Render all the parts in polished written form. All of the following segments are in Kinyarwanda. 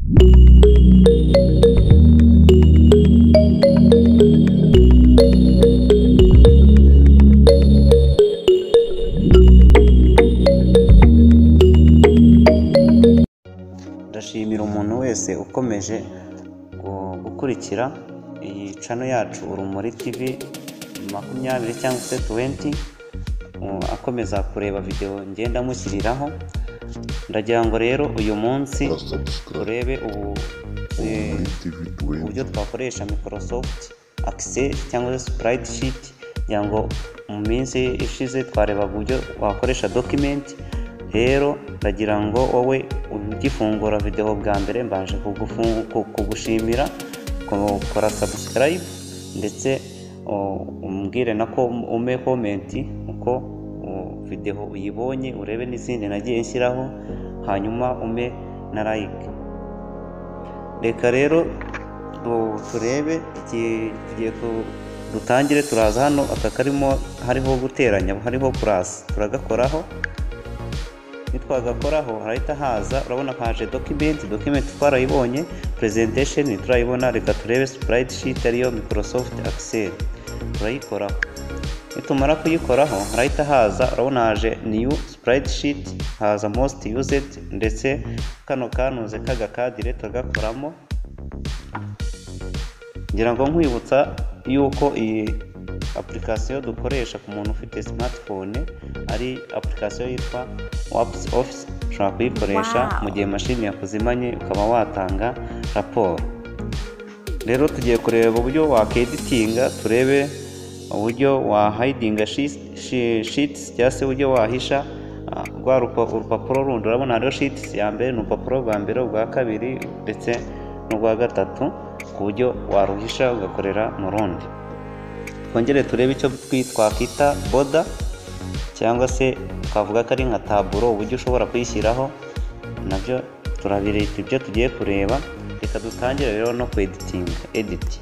Ndashimira umuntu wese ukomeje gukurikira iyi channel yacu Urumuri TV 20 cyangwa se 20, akomeza kureba video ngenda mushyiriraho. Ndagira ngo rero uyu munsi turebe uburyo twakoresha Microsoft Excel cyangwa se spreadsheet. Kugira ngo mu minsi ishize twareba uburyo wakoresha document. Rero ndagira ngo wowe ugifungura video bwa mbere, mbanje kugushimira gukora subscribe, ndetse umbwire nako ume comment uko video uyibonye, urebe n'izindi nagiye nshyiraho, hanyuma ume na like. Reka rero turebe tugiye dutangire. Turaza hano aka karimo hariho guteranya, hariho plus, turagakoraho. Nitwagakoraho harahita haza, urabona haje document twarayibonye, presentation turayibona. Reka turebe spreadsheet ariyo Microsoft Excel, turayikoraho. Nitumara kuyikoraho harahita haza, urabona haje new spreadsheet, haza most used, ndetse kano kanuze k'agakadire turagakoramo. Ngira ngo nkwibutsa yuko iyi application dukoresha ku muntu ufite smartphone ari application yitwa WhatsApp Office. Ushobora kuyikoresha mu gihe mashini yakuzimanye ukaba watanga raporo. Rero tugiye kureba uburyo wakeditinga, turebe uburyo wahidinga sheets cyangwa se uburyo wahisha rwa urupapuro rundi. Urabona hariho sheets ya mbere, ni urupapuro rwa mbere, urwa kabiri ndetse n'urwa gatatu, ku buryo waruhisha ugakorera mu rundi. Twongere turebe icyo twakwita border cyangwa se twavuga ko ari nka taburo, uburyo ushobora kuyishyiraho, nabyo turabireba ibyo tugiye kureba. Reka dutangire rero no kweditinga edit.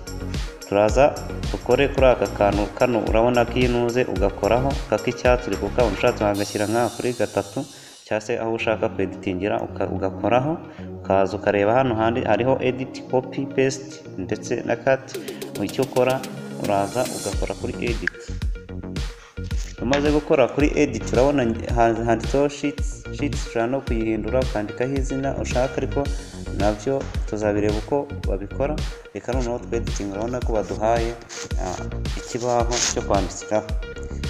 Turaza dukore kuri aka kantu kano, urabona ko iyo unuze ugakoraho kak'icyatsi uri kukabona, ushatse wagashyira nka kuri gatatu cyangwa se aho ushaka kweditingira ugakoraho, ukaza ukareba hano handi hariho edit, copy, paste ndetse na cut. Icyo ukora uraza ugakora kuri edit. Umaze gukora kuri edit urabona handitseho sheets. Sheets ushobora no kuyihindura ukandikaho izina ushaka, ariko nabyo tuzabireba uko babikora. Reka noneho tweditinga, urabona ko baduhaye ikibaho cyo kwandikiraho.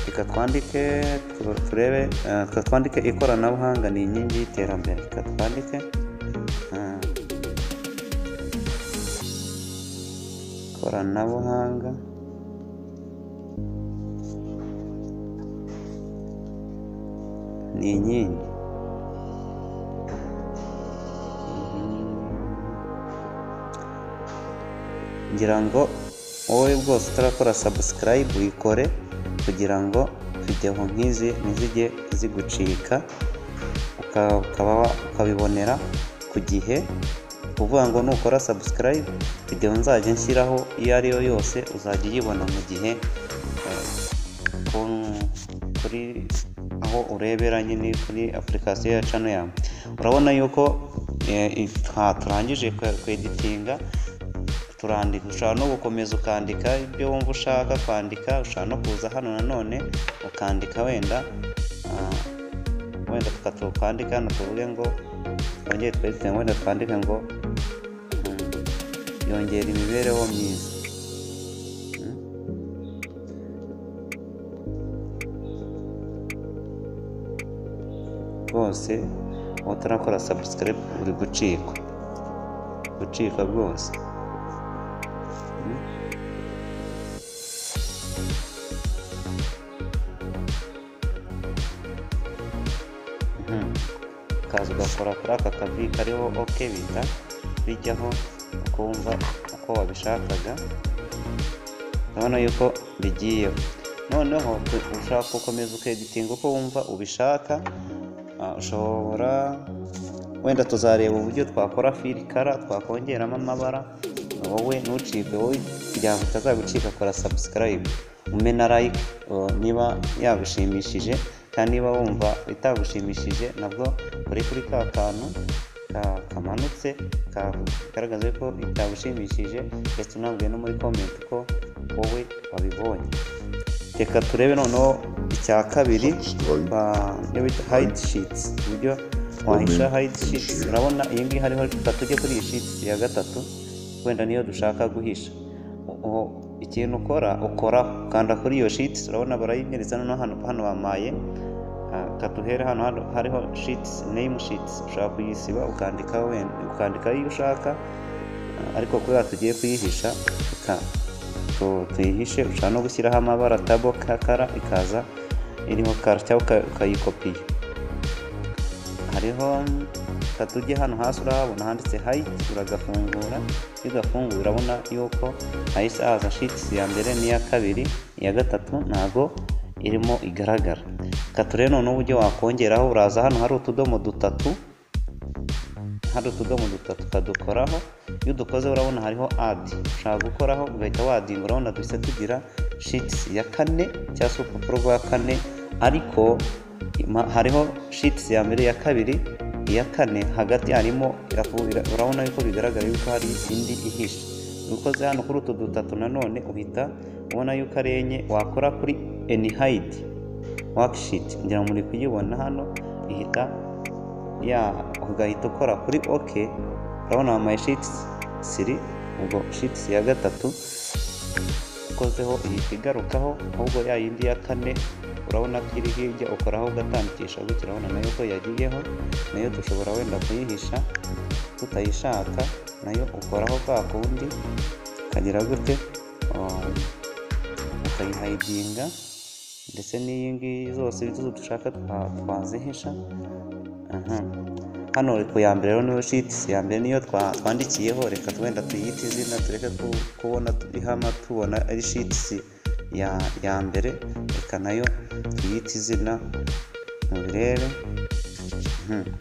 Reka twandike turebe, reka twandike ikoranabuhanga ni inkingi y'iterambere. Reka twandike ikoranabuhanga ni inkingi. Ngira ngo wowe bwose utarakora subscribe uyikore kugira ngo video nk'izi ntizijye zigucika, ukaba ukabibonera ku gihe. Kuvuga ngo nukora subscribe video nzajya nshyiraho iyo ari yo yose uzajya uyibona mu gihe, kuri aho urebera nyine kuri application ya channel yawe. Urabona yuko turangije kweditinga, turandika. Ushobora no gukomeza ukandika ibyo wumva ushaka kwandika, ushobora no kuza hano nanone ukandika wenda wenda tukandika hano tuvuge ngo twongere tweditinge, wenda twandike ngo yongera imibereho myiza. Rwose utarakora subscribe uri gucika rwose. Ukaza ugakora kuri aka kavi kariho ok, bita bijyaho ukumva uko wabishakaga. Urabona yuko bigiyeho. Noneho ushaka gukomeza ukeditinga uko wumva ubishaka. Ushobora wenda tuzareba uburyo twakora fill color, twakongeramo amabara. Wowe ntucikwe, wowe kugira ngo utazagucika kora subscribe, ume na like niba yagushimishije, kandi niba wumva itagushimishije nabwo uri kuri ka kantu kamanutse kagaragaza ko bitagushimishije, ndetse unambwiye no muri comment ko wowe wabibonye. Reka turebe noneho icya kabiri, Subscribe. Iyo bita hide sheets, uburyo wahisha hide sheets. Urabona iyi ngiyi hariho, reka tujye kuri iyi sheets ya gatatu, wenda niyo dushaka guhisha. Ikintu ukora, ukanda kuri iyo sheets, urabona barayimwereza. Noneho hano bamaye, katuhere hano hariho sheets name sheets, ushobora kuyisiba ukandikaho wenda, ukandikaho iyo ushaka, ariko kubera tugiye kuyihisha, reka tuyihishe. Ushobora no gushyiraho amabara, table color ikaza iriho color, cyangwa ukayikopiya. Hariho, tujye hano hasi, urahabona handitse hide, uragafungura. Iyo ugafunguye urabona yuko hahise haza sheets ya mbere n'iya kabiri, iya gatatu ntago irimo igaragara. Reka turebe noneho uburyo wakongeraho. Uraza hano hari utudomo dutatu, hari utudomo dutatu, ukadukoraho. Iyo udukoze urabona hariho add, ushobora gukoraho ugahita waddinga. Urabona duhise tugira sheets ya kane cyangwa se urupapuro rwa kane, ariko hariho sheets ya mbere, iya kabiri, iya kane, hagati harimo urabona yuko bigaragara yuko hari indi ihishe. Ukoze hano kuri utu dutatu nanone uhita ubona yuko ari enye. Wakora kuri unhide worksheet, ngira ngo muri kuyibona hano, ihita ya ugahita ukora kuri OK. Urabona wampaye sheets 3, ubwo sheets ya gatatu ukozeho ihita igarukaho, ahubwo ya yindi ya kane urabona ko iri hirya, ukoraho ugatambikisha gutya, urabona nayo ko yagiyeho. Nayo dushobora wenda kuyihisha tutayishaka, nayo ukoraho kwa kundi ukagira gute, ukayihidinga, ndetse n'iyi ngiyi zose izo dushaka twazihisha. Hano ku ya mbere rero niyo sheets ya mbere, niyo twandikiyeho. Reka wenda tuyite izina, tureke kubona ihama tubona ari sheets ya mbere. Reka nayo tuyite izina mubirebe.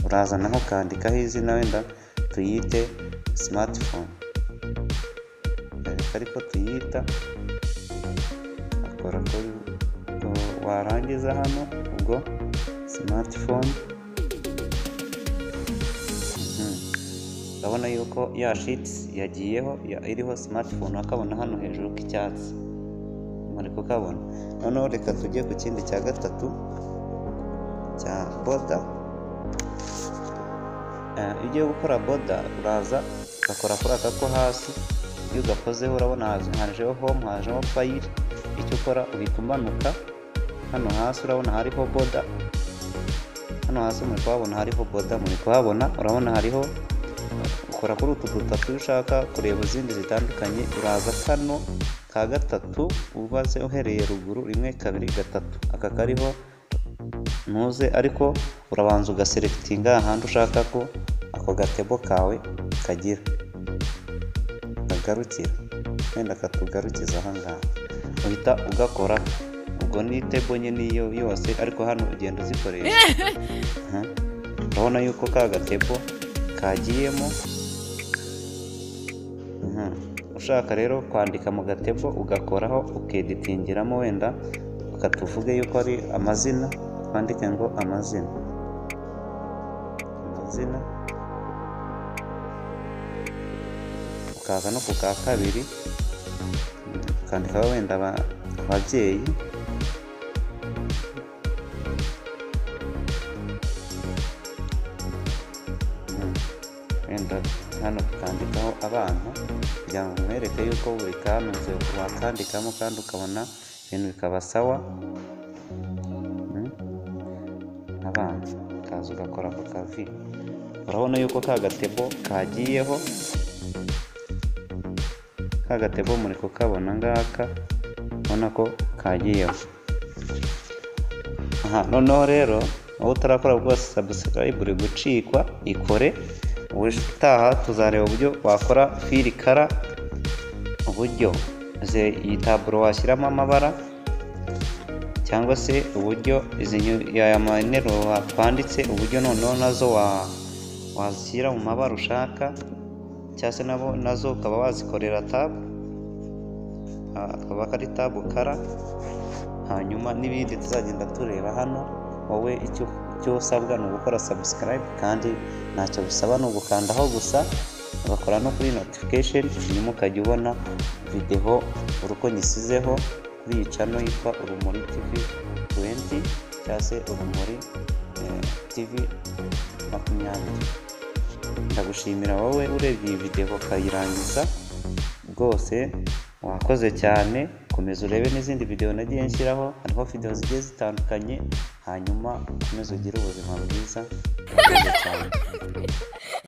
Uraza naho ukandikaho izina, wenda tuyite smartphone, reka ariko tuyita. Akora kuri, warangiza hano ubwo smartphone. Urabona yuko ya sheets yagiyeho iriho smartphone, akabona hano hejuru k'icyatsi muri kukabona. Noneho reka tujye ku kindi cya gatatu cya border. Iyo ugiye gukora border uraza ugakora kuri aka ko hasi. Iyo ugakozeho urabona hajeho home, hajeho file. Icyo ukora uhita umanuka hano hasi, urabona hariho border. Hano hasi muri kuhabona hariho border, muri kuhabona, urabona hariho. Ukora kuri utu dutatu. Iyo ushaka kureba izindi zitandukanye, uraza kano ka gatatu, ubaze uhereye ruguru, rimwe, kabiri, gatatu, aka kariho ntuze, ariko urabanza ugaselectinga ahandi ushaka ko ako gatebo kawe kagira kagarukira, wenda katugarukiza aha ngaha, uhita ugakora. Ubwo ni table nyine iyo yose, ariko hano ugenda uzikoresha. Urabona yuko ka gatebo kagiyemo. Ushaka rero kwandika mu gatebo, ugakoraho ukeditingiramo, wenda ukatuvuge yuko ari amazina, twandike ngo amazina, amazina. Ukaza no ku ka kabiri ukandikaho wenda ababyeyi. Wenda hano tukandikaho abana, kugira ngo mwereke yuko buri kantu wakandikamo kandi ukabona ibintu bikaba sawa. Abana, ukaza ugakora ku kavi, urabona yuko ka gatebo kagiyeho. Ka gatebo muri kukabona ngaka, ubona ko kagiyeho. Aha noneho rero wowe utarakora rwose subscribe uri gucikwa, ikore. Ubutaha tuzareba uburyo wakora fill color, uburyo iyi taburo washyiramo amabara, cyangwa se uburyo izi aya manteruro twanditse, uburyo noneho nazo wazishyira mu mabara ushaka, cyangwa se nabo nazo ukaba wazikorera tab, akaba ari tab color. Hanyuma n'ibindi tuzagenda tureba hano, wowe icyo Icyo usabwa ni ugukora subscribe, kandi ntacyo bisaba, ni ugukandaho gusa, ugakora no kuri notification, hanyuma ukajya ubona videwo buri uko nyisizeho kuri iyi channel yitwa Urumuri TV 20 cyangwa se Urumuri TV 20. Ndagushimira wowe urebye iyi videwo ukayirangiza, rwose wakoze cyane. Komeza urebe n'izindi videwo nagiye nshyiraho, hariho videwo zigiye zitandukanye, hanyuma ukomeze ugire ubuzima bwiza. Urakoze cyane.